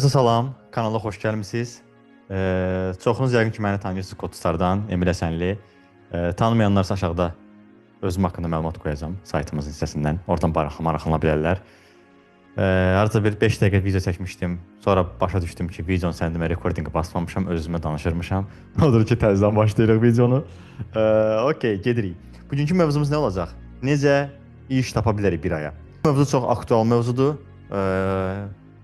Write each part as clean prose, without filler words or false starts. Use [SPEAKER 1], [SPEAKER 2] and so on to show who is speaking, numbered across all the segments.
[SPEAKER 1] Salam, kanala xoş gəlmisiniz. Çoxunuz yəqin ki məni tanıyırsınız Kodstardan, Emil Həsənli. Tanımayanlarsa aşağıda özüm haqqında məlumat qoyacağam saytımızın hissəsindən. Oradan maraqlana bilərlər. Hardasa bir 5 dəqiqə video çəkmişdim. Sonra başa düşdüm ki, videonun səndimə recordinqi basmamışam, öz-özümə danışırmışam. Odur ki, təzədən başlayırıq videonu. Okay, gedirik. Bugünkü mövzumuz nə olacaq? Necə iş tapa bilərik bir aya? Bu mövzu çox aktual mövzudur.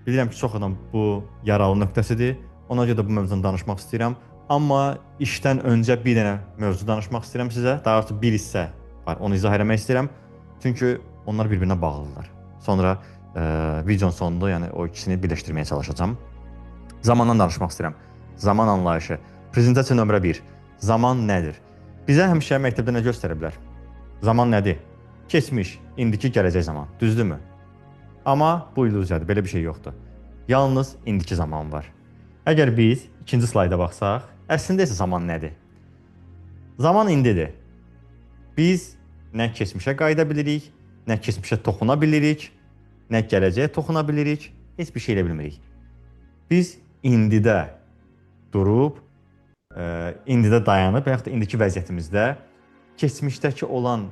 [SPEAKER 1] Bilirəm ki, çox adam bu yaralı nöqtəsidir. Ona görə də bu mövzudan danışmaq istəyirəm. Amma işdən öncə bir dənə mövzu danışmaq istəyirəm sizə. Daha doğrusu bir hissə var, onu izah eləmək istəyirəm. Çünki onlar bir-birinə bağlıdırlar. Sonra videonun sonunda, yəni o ikisini birləşdirməyə çalışacağam. Zamandan danışmaq istəyirəm. Zaman anlayışı. Prezentasiya nömrə 1. Zaman nədir? Bizə həmişə məktəbdə nə göstəriblər? Zaman nədir? Keçmiş, indiki, gələcək zaman. Düzdürmü? Amma bu illüziyadır, belə bir şey yoxdur. Yalnız indiki zaman var. Əgər biz ikinci slayda baxsaq, əslində isə zaman nədir? Zaman indidir. Biz nə keçmişə qayıda bilirik, nə keçmişə toxuna bilirik, nə gələcəyə toxuna bilirik, heç bir şey elə bilmirik. Biz indidə durub, indidə dayanıb və yaxud da indiki vəziyyətimizdə keçmişdəki olan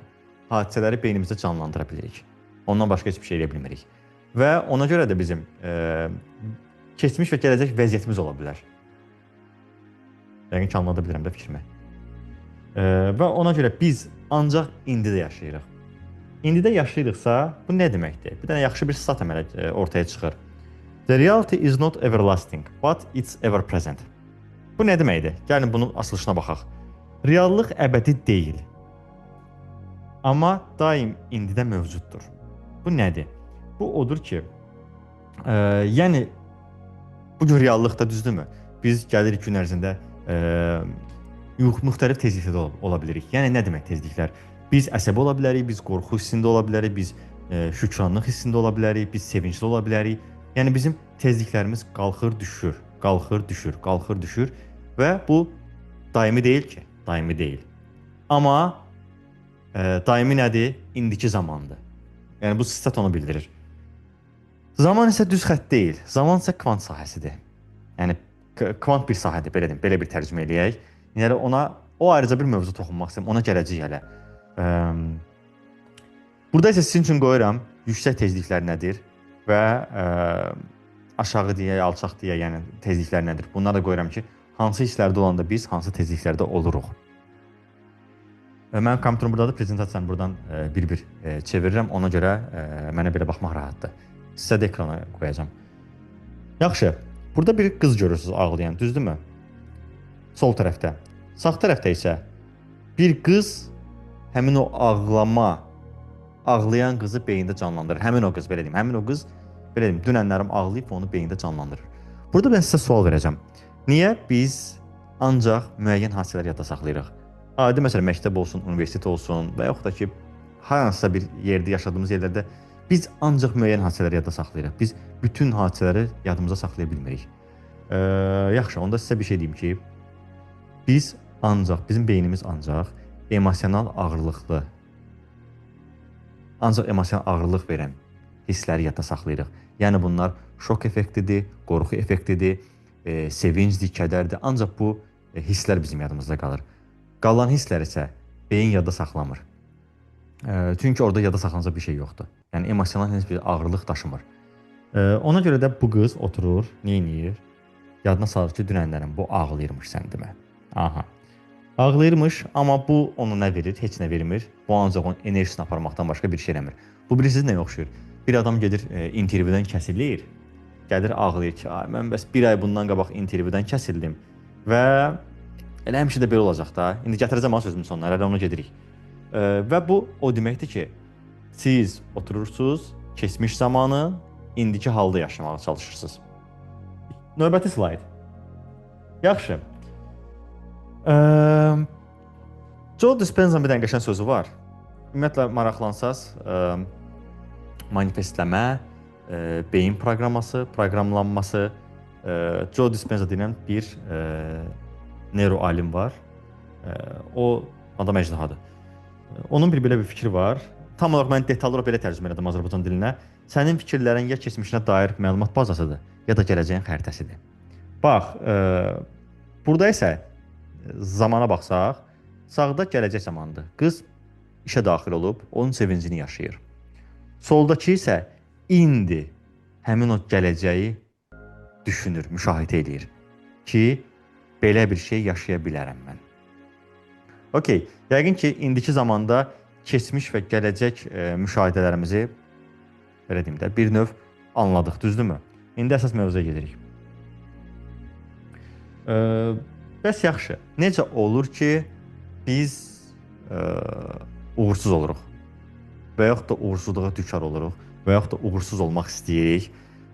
[SPEAKER 1] hadisələri beynimizdə canlandıra bilirik. Ondan başqa heç bir şey eləyə bilmirik. Və ona görə də bizim keçmiş və gələcək vəziyyətimiz ola bilər. Yəqin ki, anlada bilirəm də fikrimi. Və ona görə biz ancaq indidə yaşayırıq. İndidə yaşayırıqsa, bu nə deməkdir? Bir dənə yaxşı bir stat əmələ ortaya çıxır. The reality is not everlasting, but it's ever present. Bu nə deməkdir? Gəlin bunun açılışına baxaq. Reallıq əbədi deyil, amma daim indidə mövcuddur. Bu nədir? Bu odur ki, yəni bu gün reallıqda düzdürmü? Biz gəlirik gün ərzində müxtəlif tezliklərdə ola bilirik. Yəni nə demək tezliklər? Biz əsəbi ola bilərik, biz qorxu hissində ola bilərik, biz şükranlıq hissində ola bilərik, biz sevincli ola bilərik. Yəni bizim tezliklərimiz qalxır, düşür, qalxır, düşür, qalxır, düşür və bu daimi deyil ki, daimi deyil. Amma daimi nədir? İndiki zamandır. Yəni bu stat onu bildirir. Zaman isə düz xətt deyil. Zaman isə kvant sahəsidir. Yəni kvant bir sahədir, belə deyim, belə bir tərcümə eləyək. Yəni ona o ayrıca bir mövzu toxunmaq istəyirəm, ona gələcəyik hələ. Burada isə sizin üçün qoyuram yüksək tezliklər nədir və aşağı deyək, alçaq deyək, yəni tezliklər nədir? Bunları da qoyuram ki, hansı hisslərdə olanda biz hansı tezliklərdə oluruq. Mənim kompüterim buradadır, prezentasiyanı buradan bir-bir çevirirəm. Ona görə mənə belə baxmaq rahatdır. Sizə də ekrana qoyacağam. Yaxşı, burada bir qız görürsünüz ağlayan, düzdürmü? Sol tərəfdə. Sağ tərəfdə isə bir qız həmin o ağlayan qızı beyində canlandırır. Həmin o qız, belə deyim, həmin o qız, belə deyim, dünənlərim ağlayıb və onu beyində canlandırır. Burada mən sizə sual verəcəm. Niyə biz ancaq müəyyən hadisələri yadda saxlayırıq? Adi məsələn, məktəb olsun, universitet olsun və yaxud da ki, hansısa bir yerdə, yaşadığımız yerlərdə biz ancaq müəyyən hadisələri yadda saxlayırıq. Biz bütün hadisələri yadımıza saxlaya bilmirik. Yaxşı, onda sizə bir şey deyim ki, bizim beynimiz ancaq emosional ağırlıqlı, ancaq emosional ağırlıq verən hissləri yadda saxlayırıq. Yəni bunlar şok effektidir, qorxu effektidir, sevincdir, kədərdir. Ancaq bu hisslər bizim yadımızda qalır. Qalan hisslər isə beyin yadda saxlamır. Çünki orada yadda saxlanacaq bir şey yoxdur. Yəni emosional heç bir ağırlıq daşımır. Ona görə də bu qız oturur, nə eləyir? Yadına salır ki, dünənlərim bu ağlayırmış sən demə. Aha. Ağlayırmış, amma bu ona nə verir? Heç nə vermir. Bu ancaq onun enerjisini aparmaqdan başqa bir şey eləmir. Bu bilirsiniz nəyə oxşayır? Bir adam gedir intervyudan kəsilir, gəlir ağlayır ki, ay, mən bəs bir ay bundan qabaq intervyudan kəsildim və elə həmişə də belə olacaq da. İndi gətirəcəm ha sözümün sonuna, hələ ona gedirik. Və bu o deməkdir ki, siz oturursunuz, keçmiş zamanı indiki halda yaşamağa çalışırsınız. Növbəti slayd. Yaxşı. Joe Dispenza'nın bir dənə qəşəng sözü var. Ümumiyyətlə maraqlansaz, manifestləmə, beyin proqraması, proqramlanması, Joe Dispenza deyilən bir neuroalim var. O adam əjdahadır. Onun bir belə bir fikri var. Tam olaraq mən detallı olaraq belə tərcümə elədim Azərbaycan dilinə. Sənin fikirlərin ya keçmişinə dair məlumat bazasıdır, ya da gələcəyin xəritəsidir. Bax, burada isə zamana baxsaq, sağda gələcək zamanıdır. Qız işə daxil olub, onun sevincini yaşayır. Soldakı isə indi həmin o gələcəyi düşünür, müşahidə eləyir ki, belə bir şey yaşaya bilərəm mən. Okey, yəqin ki, indiki zamanda keçmiş və gələcək müşahidələrimizi belə deyim də, bir növ anladıq, düzdürmü? İndi əsas mövzuya gedirik. Bəs yaxşı, necə olur ki, biz uğursuz oluruq və yaxud da uğursuzluğa düçar oluruq və yaxud da uğursuz olmaq istəyirik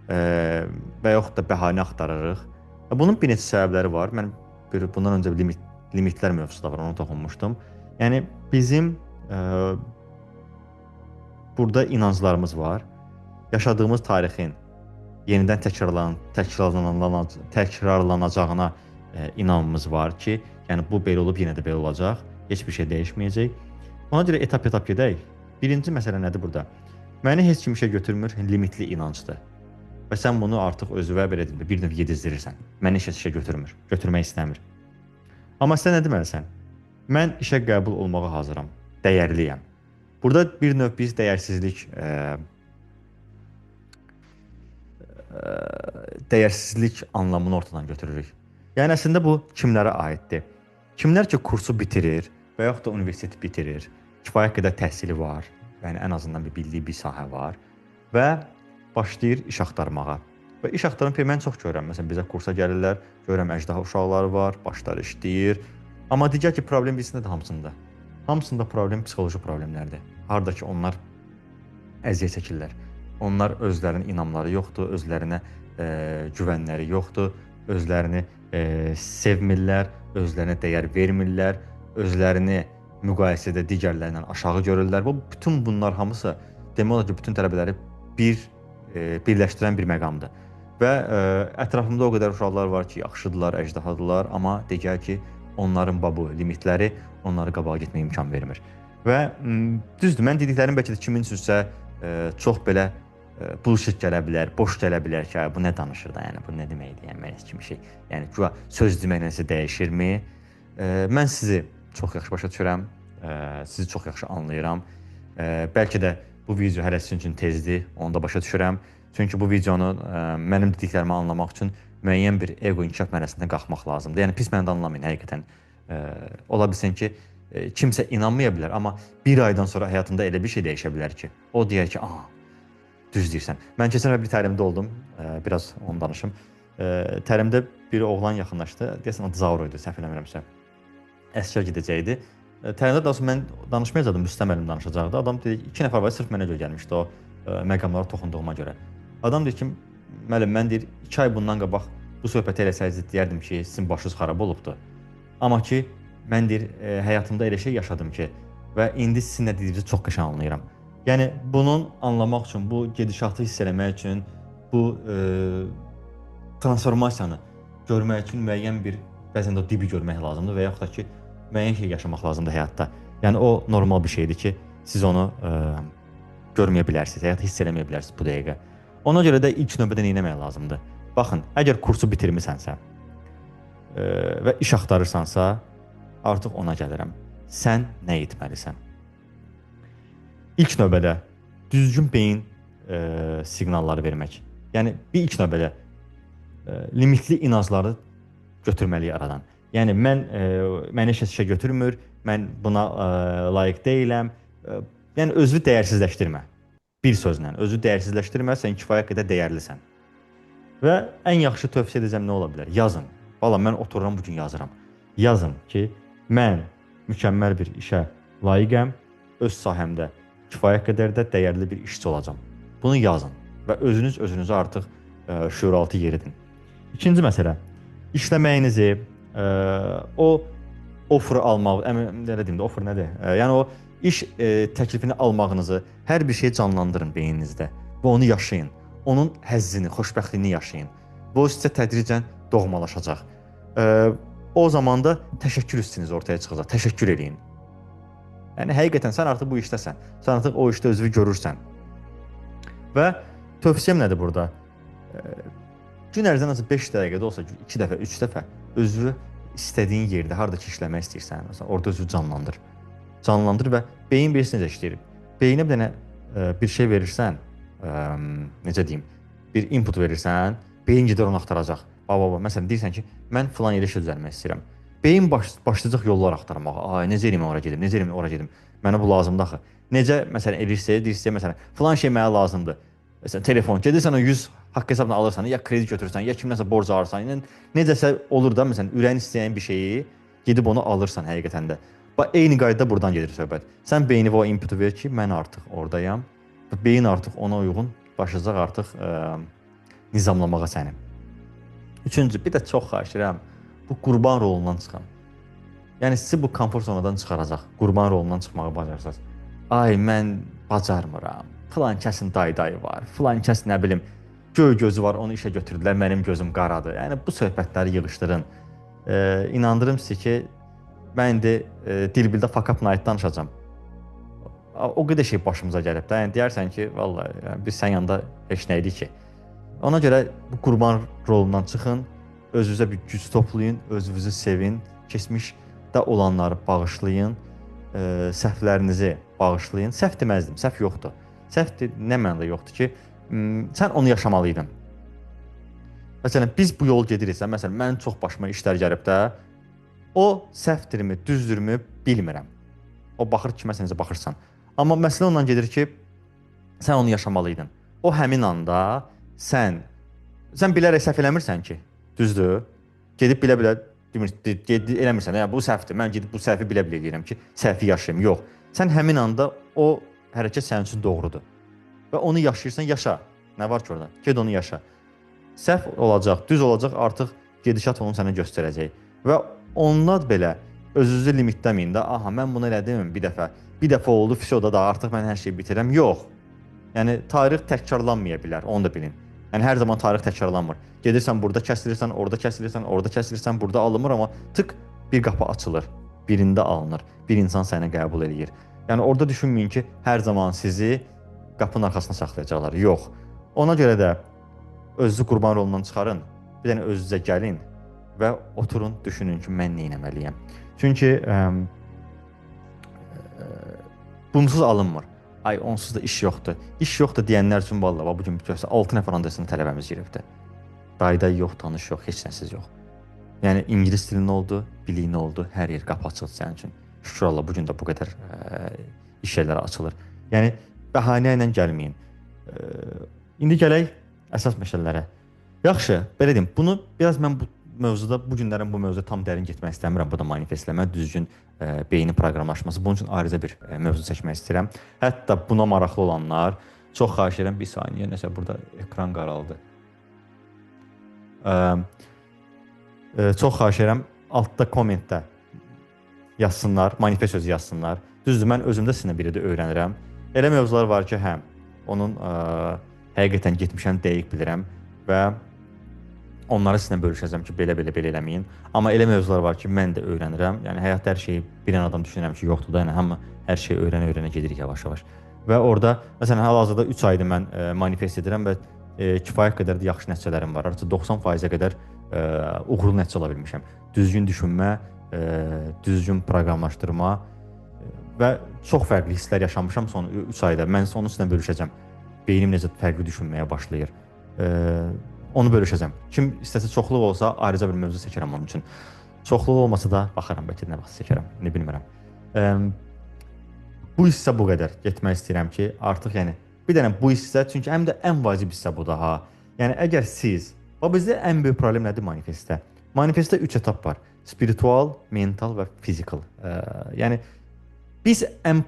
[SPEAKER 1] və yaxud da bəhanə axtarırıq. Bunun bir neçə səbəbləri var. Mən bundan öncə limitlər mövzusu da var, ona toxunmuşdum. Yəni bizim burada inanclarımız var. Yaşadığımız tarixin yenidən təkrarlanacağına inamımız var ki, yəni bu belə olub, yenə də belə olacaq, heç bir şey dəyişməyəcək. Ona görə etap-etap gedək. Birinci məsələ nədir burada? Məni heç kim işə götürmür, limitli inancdır. Və sən bunu artıq özünə belə deyim, bir növ yedizdirirsən. Məni işə götürmür, götürmək istəmir. Amma sən nə deməlisən? Mən işə qəbul olmağa hazıram, dəyərliyəm. Burada bir növ biz dəyərsizlik anlamını ortadan götürürük. Yəni əslində bu kimlərə aiddir? Kimlər ki kursu bitirir və yaxud da universiteti bitirir, kifayət qədər təhsili var, yəni ən azından bir bildiyi bir sahə var və başlayır iş axtarmağa. Və iş axtaran mən çox görürəm. Məsələn, bizə kursa gəlirlər, görürəm əjdaha uşaqları var, başları işləyir. Amma digər ki, problem bilsin də hamısında. Hamısında problem psixoloji problemlərdir. Harda ki, onlar əziyyət çəkirlər. Onlar özlərinin inamları yoxdur, özlərinə güvənləri yoxdur, özlərini sevmirlər, özlərinə dəyər vermirlər, özlərini müqayisədə digərlərlə aşağı görürlər. Bu, bütün bunlar hamısı demək olar ki, bütün tələbələri birləşdirən bir məqamdır. Və ətrafımda o qədər uşaqlar var ki, yaxşıdırlar, əjdahadırlar, amma digər ki, onların bu limitləri onları qabağa getməyə imkan vermir. Və düzdür, mən dediklərim bəlkə də kimin üçünsə çox belə bullshit gələ bilər, boş gələ bilər ki, bu nə danışır da, yəni bu nə deməkdir, yəni mən heç kimi şey, yəni güya söz deməklə isə dəyişirmi? Mən sizi çox yaxşı başa düşürəm, sizi çox yaxşı anlayıram. Bəlkə də bu video hələ sizin üçün tezdir, onu da başa düşürəm. Çünki bu videonu mənim dediklərimi anlamaq üçün müəyyən bir ego inkişaf mərhələsində qalxmaq lazımdır. Yəni pis mənada anlamayın həqiqətən. Ola bilsin ki, kimsə inanmaya bilər, amma bir aydan sonra həyatında elə bir şey dəyişə bilər ki, o deyər ki, aha, düz deyirsən. Mən keçən dəfə bir təlimdə oldum, biraz onu danışım. Təlimdə bir oğlan yaxınlaşdı, deyəsən adı Zaur idi, səhv eləmirəmsə. Əsgər gedəcəkdi. Təlimdə daha sonra mən danışmayacaqdım, Rüstəm müəllim danışacaqdı. Adam dedi, 2 nəfər var, sırf mənə görə gəlmişdi o məqamlara toxunduğuma görə. Adam deyir ki, müəllim, mən deyir, 2 ay bundan qabaq bu söhbəti eləsəydi deyərdim ki, sizin başınız xarab olubdu. Amma ki, mən deyir, həyatımda elə şey yaşadım ki, və indi sizin nə dediyinizi çox qəşəng anlayıram. Yəni, bunun anlamaq üçün, bu gedişatı hiss eləmək üçün, bu transformasiyanı görmək üçün müəyyən bir, bəzən də o dibi görmək lazımdır və yaxud da ki, müəyyən şey yaşamaq lazımdır həyatda. Yəni, o normal bir şeydir ki, siz onu görməyə bilərsiniz, həyatı hiss eləməyə bilərsiniz bu dəqiqə. Ona görə də ilk növbədə nə etmək lazımdır? Baxın, əgər kursu bitirmisənsə və iş axtarırsansa, artıq ona gəlirəm. Sən nə etməlisən? İlk növbədə düzgün beyin siqnalları vermək. Yəni, bir ilk növbədə limitli inancları götürməliyik aradan. Yəni, məni heç işə götürmür, mən buna layiq deyiləm. Yəni, özünü dəyərsizləşdirmə. Bir sözlə, özünü dəyərsizləşdirmə, sən kifayət qədər dəyərlisən. Və ən yaxşı tövsiyə edəcəm nə ola bilər? Yazın. Valla, mən otururam, bugün yazıram. Yazın ki, mən mükəmməl bir işə layiqəm, öz sahəmdə kifayət qədər də dəyərli bir işçi olacam. Bunu yazın və özünüz özünüzə artıq şüuraltı yeridin. İkinci məsələ, işləməyinizi, o offer almaq, elə deyim də, offer nədir? Yəni o iş təklifini almağınızı, hər bir şeyi canlandırın beyninizdə və onu yaşayın. Onun həzzini, xoşbəxtliyini yaşayın. Bu sizə tədricən doğmalaşacaq. O zaman da təşəkkür hissiniz ortaya çıxacaq. Təşəkkür eləyin. Yəni, həqiqətən sən artıq bu işdəsən. Sən artıq o işdə özünü görürsən. Və tövsiyəm nədir burada? Gün ərzində nasıl 5 dəqiqədə olsa, 2 dəfə, 3 dəfə özünü istədiyin yerdə, harada ki işləmək istəyirsən, məsələn, orada özünü canlandır. Canlandır və beyin bilirsən necə işləyir. Beyinə bir dənə bir şey verirsən, necə deyim, bir input verirsən, beyin gedir onu axtaracaq. Bax, məsələn, deyirsən ki, mən filan yerə işə düzəlmək istəyirəm. Beyin başlayacaq yollar axtarmağa. Ay, necə eləyim ora gedim, necə eləyim ora gedim. Mənə bu lazımdır axı. Necə, məsələn, eləyirsə, deyirsə, məsələn, filan şey mənə lazımdır. Məsələn, telefon. Gedirsən o 100 haqq hesabına alırsan, ya kredi götürürsən, ya kimdənsə borc alırsan. Yəni, necəsə olur da, məsələn, ürəyin istəyən bir şeyi gedib onu alırsan həqiqətən də. Bax, eyni qaydada buradan gedir söhbət. Sən beyni o inputu ver ki, mən artıq oradayam. Beyin artıq ona uyğun başlayacaq artıq nizamlamağa səni. Üçüncü, bir də çox xahiş edirəm, bu qurban rolundan çıxın. Yəni sizi bu komfort zonadan çıxaracaq. Qurban rolundan çıxmağı bacarsaz. Ay, mən bacarmıram. Filan kəsin dayı var. Filan kəs nə bilim, göy gözü var, onu işə götürdülər, mənim gözüm qaradır. Yəni bu söhbətləri yığışdırın. İnandırım sizi ki, mən indi Dilbildə Fuck Up Night danışacağam. O qədər şey başımıza gəlib də. Yəni deyərsən ki, vallahi yəni, biz sənin yanında heç nə idik ki. Ona görə bu qurban rolundan çıxın, özünüzə bir güc toplayın, özünüzü sevin, keçmişdə olanları bağışlayın, səhvlərinizi bağışlayın. Səhv deməzdim, səhv yoxdur. Səhv nə mənada yoxdur ki, sən onu yaşamalıydın. Məsələn, biz bu yol gediriksə, məsələn, mənim çox başıma işlər gəlib də, o səhvdirmi, düzdürmü bilmirəm. O baxır ki, məsələn, necə baxırsan. Amma məsələ ondan gedir ki, sən onu yaşamalıydın. O həmin anda sən bilərək səhv eləmirsən ki, düzdür? Gedib bilə-bilə eləmirsən, yəni bu səhvdir. Mən gedib bu səhvi bilə-bilə eləyirəm ki, səhvi yaşayım. Yox. Sən həmin anda o hərəkət sənin üçün doğrudur. Və onu yaşayırsan, yaşa. Nə var ki orada? Ged onu yaşa. Səhv olacaq, düz olacaq, artıq gedişat onu sənə göstərəcək. Və onlar belə özünüzü limitləməyin də, aha, mən bunu elədim bir dəfə. Bir dəfə oldu, fisoda da artıq mən hər şeyi bitirəm. Yox. Yəni tarix təkrarlanmaya bilər, onu da bilin. Yəni hər zaman tarix təkrarlanmır. Gedirsən burada kəsilirsən, orada kəsilirsən, orada kəsilirsən, burada alınmır, amma tık bir qapı açılır, birində alınır. Bir insan səni qəbul eləyir. Yəni orada düşünməyin ki, hər zaman sizi qapının arxasına saxlayacaqlar. Yox. Ona görə də özünüzü qurban rolundan çıxarın, bir dənə özünüzə gəlin və oturun, düşünün ki, mən nə etməliyəm. Çünki bunsuz alınmır. Ay, onsuz da iş yoxdur. İş yoxdur deyənlər üçün vallahi bu gün görsə 6 nəfər andasında tələbəmiz giribdi. Dayda yox, tanış yox, heç nəsiz yox. Yəni ingilis dilinin oldu, biliyin oldu, hər yer qapı açıldı sənin üçün. Şükür Allah, bu gün də bu qədər iş yerləri açılır. Yəni bəhanə ilə gəlməyin. İndi gələk əsas məsələlərə. Yaxşı, belə deyim, bunu biraz mən bu mövzuda, bu günlərin bu mövzuda tam dərin getmək istəmirəm. Bu da manifestləmə, düzgün beynin proqramlaşması. Bunun üçün ayrıca bir mövzu çəkmək istəyirəm. Hətta buna maraqlı olanlar, çox xahiş edirəm, bir saniyə, nəsə burada ekran qaraldı. Çox xahiş edirəm, altda kommentdə yazsınlar, manifest sözü yazsınlar. Düzdür, mən özümdə sizinlə biri də öyrənirəm. Elə mövzular var ki, hə, onun həqiqətən getmişəm, dəqiq bilirəm və onları sizinlə bölüşəcəm ki, belə-belə belə eləməyin. Amma elə mövzular var ki, mən də öyrənirəm. Yəni həyatda hər şeyi bilən adam düşünürəm ki, yoxdur da. Yəni hamı hər şeyi öyrənə-öyrənə gedirik yavaş-yavaş. Və orada məsələn hal-hazırda 3 aydır mən manifest edirəm və kifayət qədər də yaxşı nəticələrim var. Artıq 90%-ə qədər uğurlu nəticə ala bilmişəm. Düzgün düşünmə, düzgün proqramlaşdırma və çox fərqli hisslər yaşamışam son 3 ayda. Mən onu sizinlə bölüşəcəm. Beynim necə fərqli düşünməyə başlayır. Onu bölüşəcəm. Kim istəsə çoxluq olsa ayrıca bir mövzu çəkərəm onun üçün. Çoxluq olmasa da baxaram, bəlkə nə vaxt çəkərəm, indi bilmirəm. Bu hissə bu qədər. Getmək istəyirəm ki, artıq yəni bir dənə bu hissə, çünki həm də ən vacib hissə bu da ha. Yəni əgər siz, bax bizdə ən böyük problem nədir manifestdə? Manifestdə 3 etap var. Spiritual, mental və physical. Yəni biz ən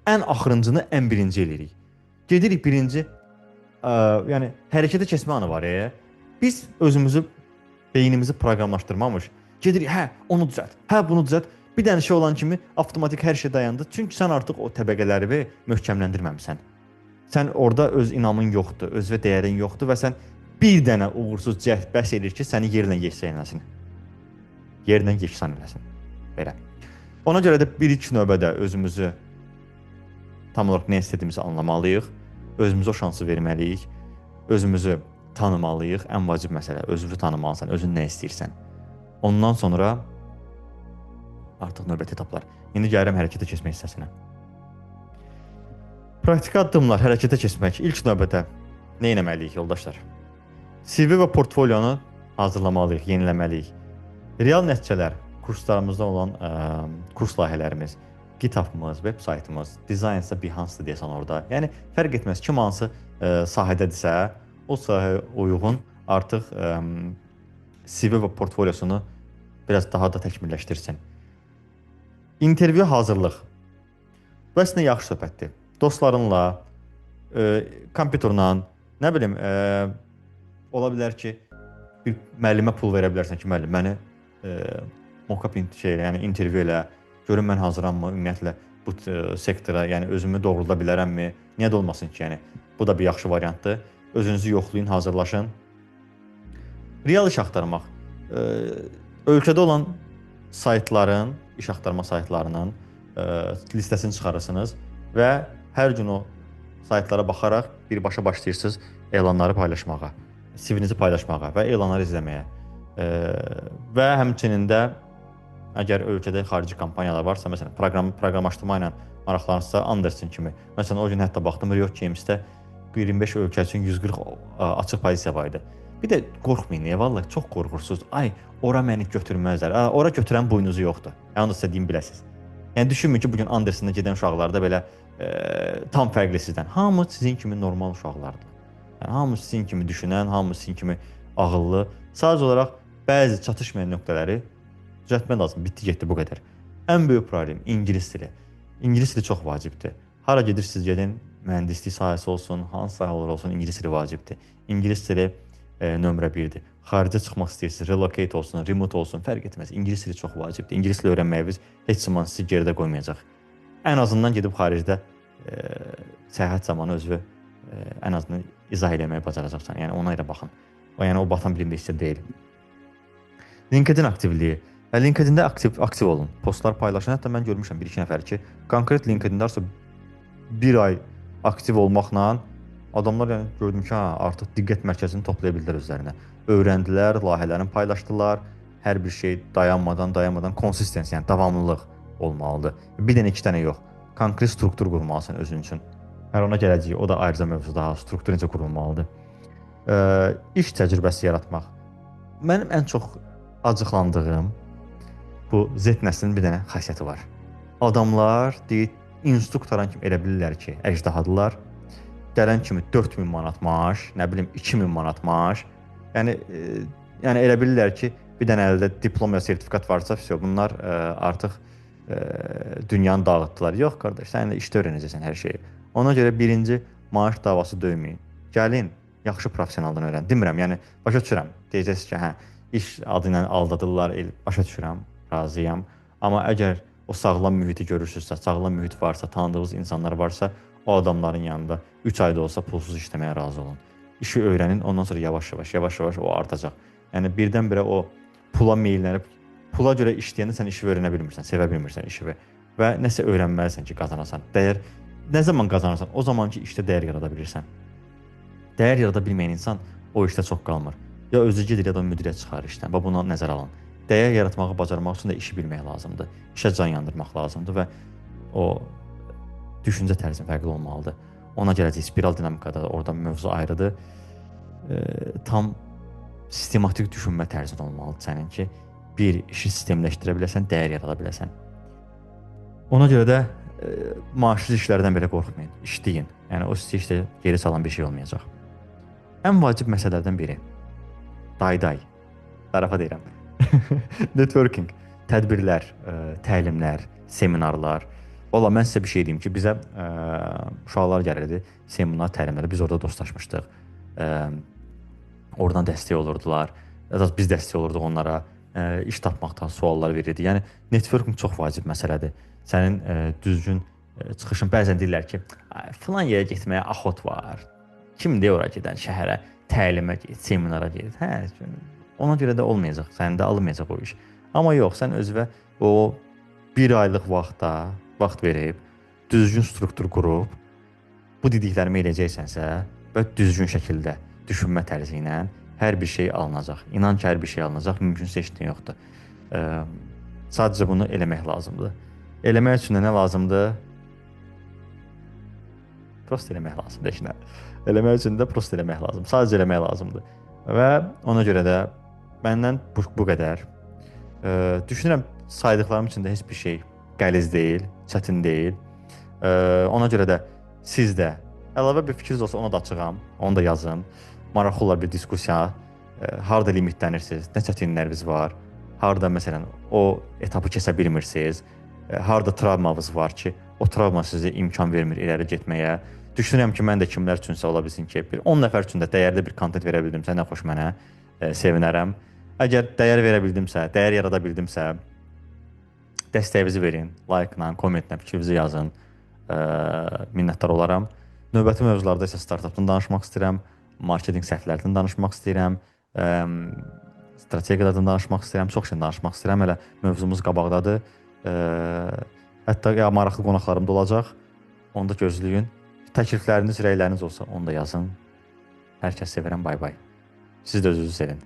[SPEAKER 1] axırıncını ən birinci eləyirik. Gedirik birinci, yəni hərəkətə keçmə anı var. Biz özümüzü, beynimizi proqramlaşdırmamış. Gedirik, hə, onu düzəlt, hə, bunu düzəlt. Bir dənə şey olan kimi avtomatik hər şey dayandı. Çünki sən artıq o təbəqələri möhkəmləndirməmisən. Sən orada öz inamın yoxdur, özünə dəyərin yoxdur və sən bir dənə uğursuz cəhd bəs edir ki, səni yerlə yeksan eləsin. Yerlə yeksan eləsin. Belə. Ona görə də bir ilk növbədə özümüzü tam olaraq nə istədiyimizi anlamalıyıq. Özümüzə o şansı verməliyik. Özümüzü tanımalıyıq. Ən vacib məsələ, özünü tanımalısan, özün nə istəyirsən. Ondan sonra artıq növbəti etaplar. İndi gəlirəm hərəkətə keçmək hissəsinə. Praktiki addımlar, hərəkətə keçmək. İlk növbədə nə etməliyik yoldaşlar? CV və portfolionu hazırlamalıyıq, yeniləməliyik. Real nəticələr, kurslarımızda olan kurs layihələrimiz, GitHub-ımız, web saytımız, dizaynsa Behance-dır deyəsən orada. Yəni fərq etməz kim hansı sahədədirsə, o sahəyə uyğun artıq CV və portfoliosunu biraz daha da təkmilləşdirsin. İntervyu hazırlıq. Bu əslində yaxşı söhbətdir. Dostlarınla, kompüterlə, nə bilim, ola bilər ki, bir müəllimə pul verə bilərsən ki, müəllim məni mock-up şey, yəni intervyu elə, görüm mən hazırammı ümumiyyətlə bu sektora, yəni özümü doğrulda bilərəmmi? Niyə də olmasın ki, yəni bu da bir yaxşı variantdır. Özünüzü yoxlayın, hazırlaşın. Real iş axtarmaq. Ölkədə olan saytların, iş axtarma saytlarının listəsini çıxarırsınız və hər gün o saytlara baxaraq birbaşa başlayırsınız elanları paylaşmağa, CV-nizi paylaşmağa və elanları izləməyə. Və həmçinin də əgər ölkədə xarici kampaniyalar varsa, məsələn, proqramlaşdırma ilə maraqlanırsa, Anderson kimi. Məsələn, o gün hətta baxdım Riot Games-də 25 ölkə üçün 140 açıq pozisiya var idi. Bir də qorxmayın, niyə vallah çox qorxursunuz. Ay, ora məni götürməzlər. Ora götürən boynuzu yoxdur. Yəni onu da sizə deyim biləsiniz. Yəni düşünməyin ki, bu gün Andersonda gedən uşaqlar da belə tam fərqli sizdən. Hamı sizin kimi normal uşaqlardır. Yəni hamı sizin kimi düşünən, hamı sizin kimi ağıllı. Sadəcə olaraq bəzi çatışmayan nöqtələri düzəltmək lazım. Bitdi, getdi bu qədər. Ən böyük problem ingilis dili. İngilis dili çox vacibdir. Hara gedirsiniz gedin, mühəndislik sahəsi olsun, hansı sahə olur olsun, ingilis dili vacibdir. İngilis dili nömrə 1-dir. Xaricə çıxmaq istəyirsiniz, relocate olsun, remote olsun, fərq etməz. İngilis dili çox vacibdir. İngilis dili öyrənməyiniz heç zaman sizi geridə qoymayacaq. Ən azından gedib xaricdə səyahət zamanı özünü ən azından izah eləməyi bacaracaqsan. Yəni ona görə baxın. O yəni o batan bir investisiya deyil. LinkedIn aktivliyi. LinkedIn-də aktiv olun. Postlar paylaşın. Hətta mən görmüşəm bir-iki nəfər ki, konkret LinkedIn-də artıq bir ay aktiv olmaqla adamlar yəni gördüm ki, ha, artıq diqqət mərkəzini toplaya bildilər özlərinə. Öyrəndilər, layihələrini paylaşdılar. Hər bir şey dayanmadan consistency, yəni davamlılıq olmalıdır. Bir dənə, iki dənə yox. Konkret struktur qurmalısan özün üçün. Hər ona gələcəyik. O da ayrıca mövzu daha, struktur necə qurulmalıdır. İş təcrübəsi yaratmaq. Mənim ən çox acıqlandığım bu Z nəslinin bir dənə xasiyyəti var. Adamlar deyir, instruktoran kimi elə bilirlər ki, əjdahadılar. Gələn kimi 4000 manat maaş, nə bilim 2000 manat maaş. Yəni yəni elə bilirlər ki, bir dənə əldə diplom ya sertifikat varsa, vəsə bunlar artıq dünyanı dağıtdılar. Yox qardaş, sən də işdə öyrənəcəksən hər şeyi. Ona görə birinci maaş davası döyməyin. Gəlin, yaxşı professionaldan öyrən. Demirəm, yəni başa düşürəm. Deyəcəksiniz ki, hə, iş adı ilə aldadırlar, başa düşürəm, razıyam. Amma əgər o sağlam mühiti görürsünüzsə, sağlam mühit varsa, tanıdığınız insanlar varsa, o adamların yanında 3 ayda olsa pulsuz işləməyə razı olun. İşi öyrənin, ondan sonra yavaş-yavaş o artacaq. Yəni birdən-birə o pula meyllənib, pula görə işləyəndə sən işi öyrənə bilmirsən, sevə bilmirsən işi və nəsə öyrənməlisən ki, qazanasan. Dəyər nə zaman qazanırsan, o zaman ki işdə dəyər yarada bilirsən. Dəyər yarada bilməyən insan o işdə çox qalmır. Ya özü gedir, ya da müdirə çıxarır işdən. Bax buna nəzərə alın. Dəyər yaratmağı bacarmaq üçün də işi bilmək lazımdır. İşə can yandırmaq lazımdır və o düşüncə tərzin fərqli olmalıdır. Ona gələcək spiral dinamikada da orada mövzu ayrıdır. Tam sistematik düşünmə tərzin olmalıdır sənin ki, bir işi sistemləşdirə biləsən, dəyər yarada biləsən. Ona görə də maaşsız işlərdən belə qorxmayın. İşləyin. Yəni o sizi işdə geri salan bir şey olmayacaq. Ən vacib məsələlərdən biri. Day-day. Tarafa deyirəm. Networking, tədbirlər, təlimlər, seminarlar. Valla mən sizə bir şey deyim ki, bizə uşaqlar gəlirdi seminar, təlimlərə. Biz orada dostlaşmışdıq. Oradan dəstək olurdular. Əsas biz dəstək olurduq onlara. İş tapmaqdan suallar verirdi. Yəni networking çox vacib məsələdir. Sənin düzgün çıxışın bəzən deyirlər ki, filan yerə getməyə axot var. Kimdir ora gedən şəhərə, təlimə get, seminara get. Hə, ona görə də olmayacaq, səndə alınmayacaq o iş. Amma yox, sən özünə o bir aylıq vaxta vaxt verib, düzgün struktur qurub, Bu dediklərimi eləyəcəksənsə və düzgün şəkildə düşünmə tərzi ilə hər bir şey alınacaq. İnan ki, hər bir şey alınacaq. Mümkünsüz heç nə yoxdur. Sadəcə bunu eləmək lazımdır. Eləmək üçün də nə lazımdır? Prosta eləmək lazımdır heç nə. Eləmək üçün də prosta eləmək lazımdır. Sadəcə eləmək lazımdır. Və ona görə də məndən bu qədər. Düşünürəm saydıqlarım içində heç bir şey qəliz deyil, çətin deyil. Ona görə də siz də əlavə bir fikriniz olsa ona da açığam, onu da yazın. Maraqlı olar bir diskussiya. Harda limitlənirsiniz, nə çətinlikləriniz var, harda məsələn o etapı keçə bilmirsiniz, harda travmanız var ki, o travma sizə imkan vermir irəli getməyə. Düşünürəm ki, mən də kimlər üçünsə ola bilsin ki, bir 10 nəfər üçün də dəyərli bir kontent verə bildimsə, nə xoş mənə, sevinərəm. Əgər dəyər verə bildimsə, dəyər yarada bildimsə, dəstəyinizi verin, like-la, kommentlə fikrinizi yazın. Minnətdar olaram. Növbəti mövzularda isə startapdan danışmaq istəyirəm, marketinq səhvlərindən danışmaq istəyirəm, strategiyalardan danışmaq istəyirəm, çox şey danışmaq istəyirəm. Hələ mövzumuz qabaqdadır. Hətta ya maraqlı qonaqlarım da olacaq. Onu da gözləyin. Təklifləriniz, rəyləriniz olsa onu da yazın. Hər kəs sevirəm. Bay bay. Siz də özünüzü sevin.